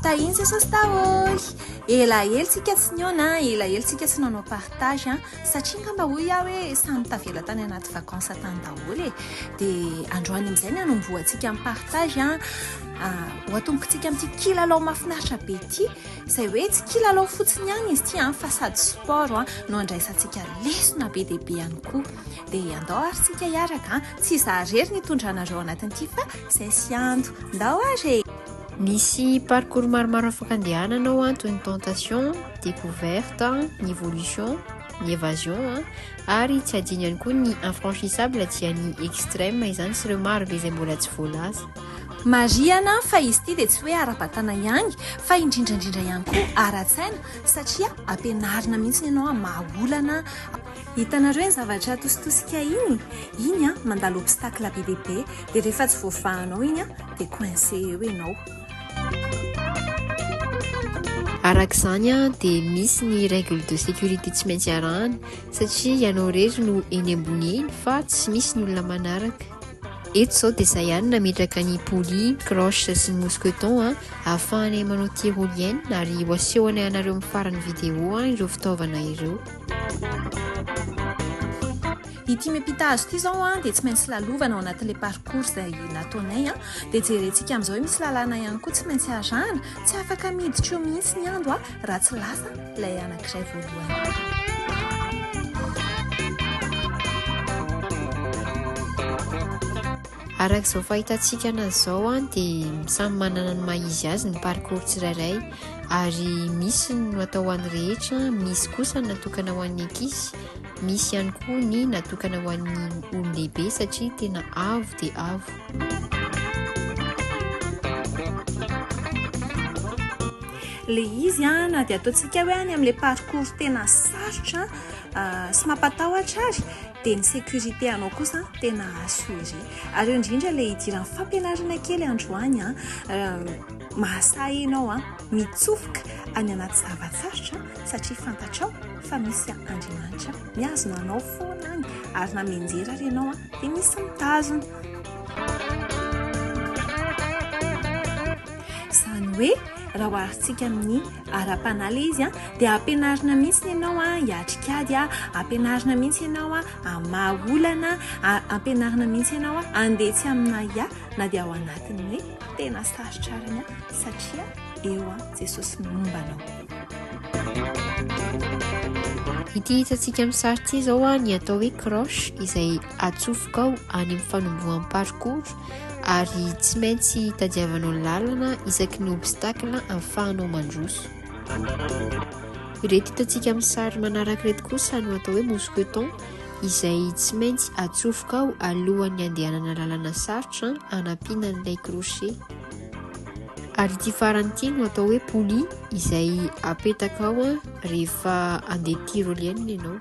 Tahian'i Jesosy daholo! Ela ela tsika tsy nihaona, ela ela tsika tsy nanao partage an, satria angamba hoy aho hoe samy tavela tany anaty vacances tany daholo e! Dia androany amin'izay ny hanombohantsika ny partage an, ho atombokintsika amin'ity kilalao mahafinaritra be ity, izay hoe tsy kilalao fotsiny ihany izy ity an, fa sady sport an, no andraisantsika lesona be dia be ihany koa. Dia andao ary tsika hiaraka an, tsy izaho irery no hitondra anareo anatin'ity fa izay sy Ando. Ndao ary e! Misy parcours maromaro afaka andehanana ao toy ny tentation, découverte, ny évolution, ny évasion ary tsy adino ihany koa ny infranchissable dia ny extrême izany sy ireo maro be izay mbola tsy voalaza. Marihana fa izy ity dia tsy hoe ara-batana ihany fa indrindra indrindra ihany koa ara-tsaina satria ampianarina mihitsy ianao hamaha olana. Hitanareo iny zavatra atositosika iny? Iny an, mandalo obstacle be dia be, dia rehefa tsy voavahanao iny an, dia coincé eo ianao. Araka izany an, dia misy ny règle de sécurité tsy maintsy arahana satria ianao irery no eny ambony eny fa tsy misy ny olona manaraka. Eto izao dia izahay ihany nametraka ny poulie, croche sy ny mousqueton an, ahafahanay manao tyrolienne ary ho asehonay anareo amin'ny faran'ny vidéo an ireo fitaovana ireo. Ity miampita hazo ity izao an, dia tsy maintsy lalovana ao anatin'ilay parcours izay nataonay an. Dia jerentsika amin'izao hoe misy lalàna ihany koa tsy maintsy arahana. Tsy afaka miditra eo mihitsy ny ando an, raha tsy lasa ilay anankiray voalohany. Araka izao fahitantsika anazy izao an, dia samy manana ny maha izy azy ny parcours tsirairay ary misy ny natao ho an'ny rehetra, misy kosa ny natokana ho an'ny ankizy, misy ihany koa ny natokana ho an'ny olon-dehibe satria tena avo dia avo. Ilay izy an, na dia ataontsika hoe any amin'ilay parcours tena sarotra sy mampatahotra ary dia ny sécurité anao kosa tena assuré. Ary eo indrindra ilay idiran'ny fampianarana kely androany an, mahasahy ianao an, mitsofoka any anaty zava-tsarotra satria fantatrao fa misy Andriamanitra mihazona anao foana any ary na mianjera ary ianao an, dia misy mitazona. Izany hoe raha oharintsika amin'ny ara-panahy ilay izy dia ampianarina mihitsy ianao hiatrika ady, ampianarina mihitsy ianao hamaha olana, ampianarina mihitsy ianao handeha tsy amin'ahiahy na dia ao anatin'ny hoe tena sarotra arany satria eo Jesosy momba anao. Ity hitantsika amin'ny sary ity izao ny atao hoe croche izay atsofoka ao any amin'ny fanombohan'ny parcours ary tsy maintsy tadiavanao lalana isaky ny obstacle ahafahanao mandroso. Ireto hitantsika amin'ny sary manaraka ireto kosa no atao hoe mousqueton izay tsy maintsy atsofoka ao alohan'ny andehanana lalana sarotra hanampiana an'ilay crochet. Ary ity farany ity no atao hoe poulie izay apetaka ao rehefa andeha tyrolienne ianao.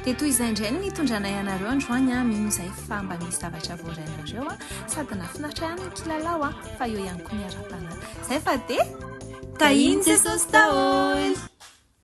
Dia toy izay indray no nitondranay anareo androany an, mino izahay fa mba misy zavatra voarainareo an, sady nahafinaritra ihany ny kilalao an, fa eo ihany koa ny ara-panahy. Izay fa dia tahian'i Jesosy daholo!